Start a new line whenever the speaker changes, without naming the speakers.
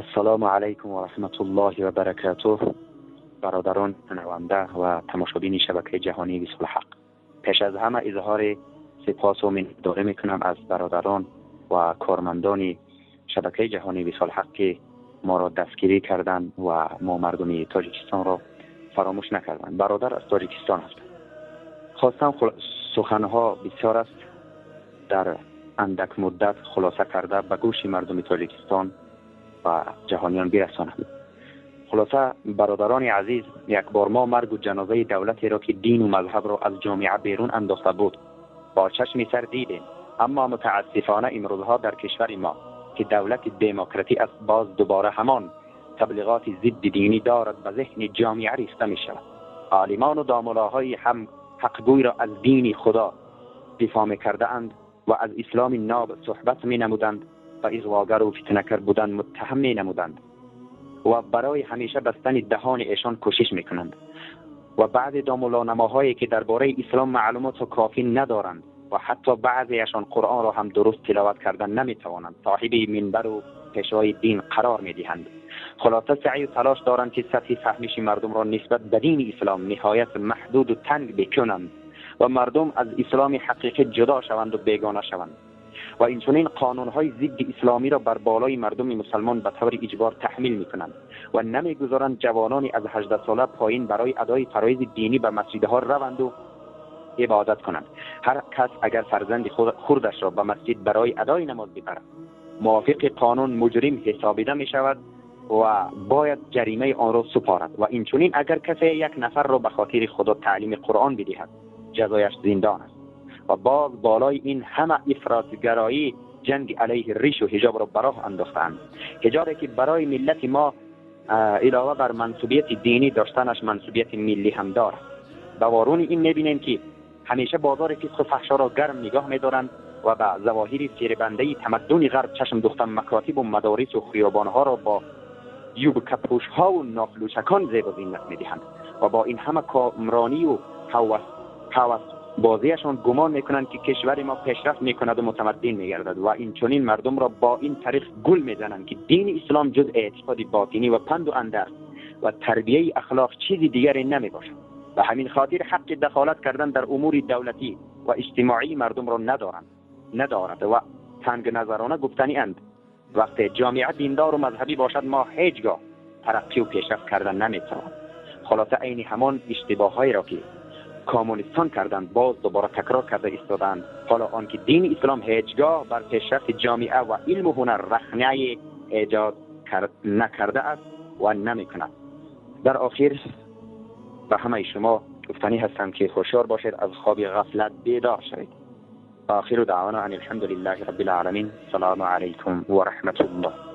Ассалому алайкум ва раҳматуллоҳи ва баракатуҳ. Бародарон, шунаванда ва тамошобини шабакаи ҷаҳонии Висоли Ҳақ, пеш аз ҳама изҳори сипос ва миннатдорӣ мекунам аз бародарон ва кормандони шабакаи ҷаҳонии Висоли Ҳақ, ки моро дастгирӣ карданд ва мо мардуми Тоҷикистонро фаромӯш накарданд. Бародар аз Тоҷикистон ҳастам. Хостам суханҳо бисёр аст, дар андак муддат хулоса карда ба гӯши мардуми Тоҷикистон ва ҷаҳониён бирасонам. Хулоса, бародарони азиз, як бор мо маргу ҷанозаи давлатеро, ки дину мазҳабро аз ҷомеа берун андохта буд, бо чашми сар дидем. Аммо мутаассифона имрӯзҳо дар кишвари мо, ки давлати демократӣ аст, боз дубора ҳамон таблиғоти зидди динӣ дорад ба зеҳни ҷомеа рехта мешавад. Олимону домулоҳои ҳам ҳақгӯйро аз дини Худо дифоъ мекардаанд ва аз исломи ноб суҳбат менамуданд ва иғвогару фитнакар будан муттаҳам менамуданд ва барои ҳамеша бастани даҳони эшон кӯшиш мекунанд. Ва баъзе домулонамоҳое, ки дар бораи ислом маълумоту кофӣ надоранд ва ҳатто баъзеашон Қуръонро ҳам дуруст тиловат кардан наметавонанд, соҳиби минбару пешвои дин қарор медиҳанд. Хулоса, саъю талош доранд, ки сатҳи фаҳмиши мардумро нисбат ба дини ислом ниҳоят маҳдуду танг бикунанд ва мардум аз исломи ҳақиқӣ ҷудо шаванду бегона шаванд. Ва инчунин қонунҳои зидди исломиро бар болои мардуми мусалмон ба таври иҷбор таҳмил мекунанд ва намегузоранд ҷавонони аз 18 сола поин барои адои фароизи динӣ ба масҷидҳо раванду ибодат кунанд. Ҳар кас агар фарзанди хурдашро ба масҷид барои адои намоз бибарад, мувофиқи қонун муҷрим ҳисобида мешавад ва бояд ҷаримаи онро супорад. Ва инчунин агар касе як нафарро ба хотири Худо таълими Қуръон бидиҳад, ҷазояш зиндон аст. Ва боз болои ин ҳама ифротгароӣ ҷанги алайҳи ришу ҳиҷобро ба роҳ андохтаанд. Ҳиҷобе, ки барои миллати мо илова бар мансубияти динӣ доштанаш, мансубияти миллӣ ҳам дорад. Ба варуни ин мебинем, ки ҳамеша бозори фисқу фаҳшоро гарм нигоҳ медоранд ва ба завоҳири фиребандаи тамаддуни ғарб чашм духта, макотибу мадорису хиёбонҳоро бо юбкапӯшҳову нофлӯшакон зебу зинат медиҳанд. Ва бо ин ҳама комронию ҳавас бозиашон гумон мекунанд, ки кишвари мо пешрафт мекунаду мутамаддин мегардад. Ва инчунин мардумро бо ин тариқ гул мезананд, ки дини ислом ҷуз эътиқоди ботинӣ ва панду андарз ва тарбияи ахлоқ чизи дигаре намебошад. Ба ҳамин хотир ҳаққи дахолат кардан дар умури давлатӣ ва иҷтимоии мардумро надоранд, надорад. Ва тангназарона гуфтанианд: вақте ҷомеа диндору мазҳабӣ бошад, мо ҳеҷ гоҳ тараққию пешрафт карда наметавонем. Хулоса, айни ҳамон иштибоҳҳоеро, ки коммунистон карданд, боз дубора такрор карда истодаанд. Ҳоло он ки дини ислом ҳеҷгоҳ бар пешрафти ҷомеа ва илму ҳунар рахнае эҷод накардааст ва намекунад. Дар охир ба ҳамаи шумо гуфтанӣ ҳастам, ки ҳушёр бошед, аз хоби ғафлат бедор шавед. آخر دعوانا أن الحمد لله رب العالمين. السلام عليكم ورحمة الله.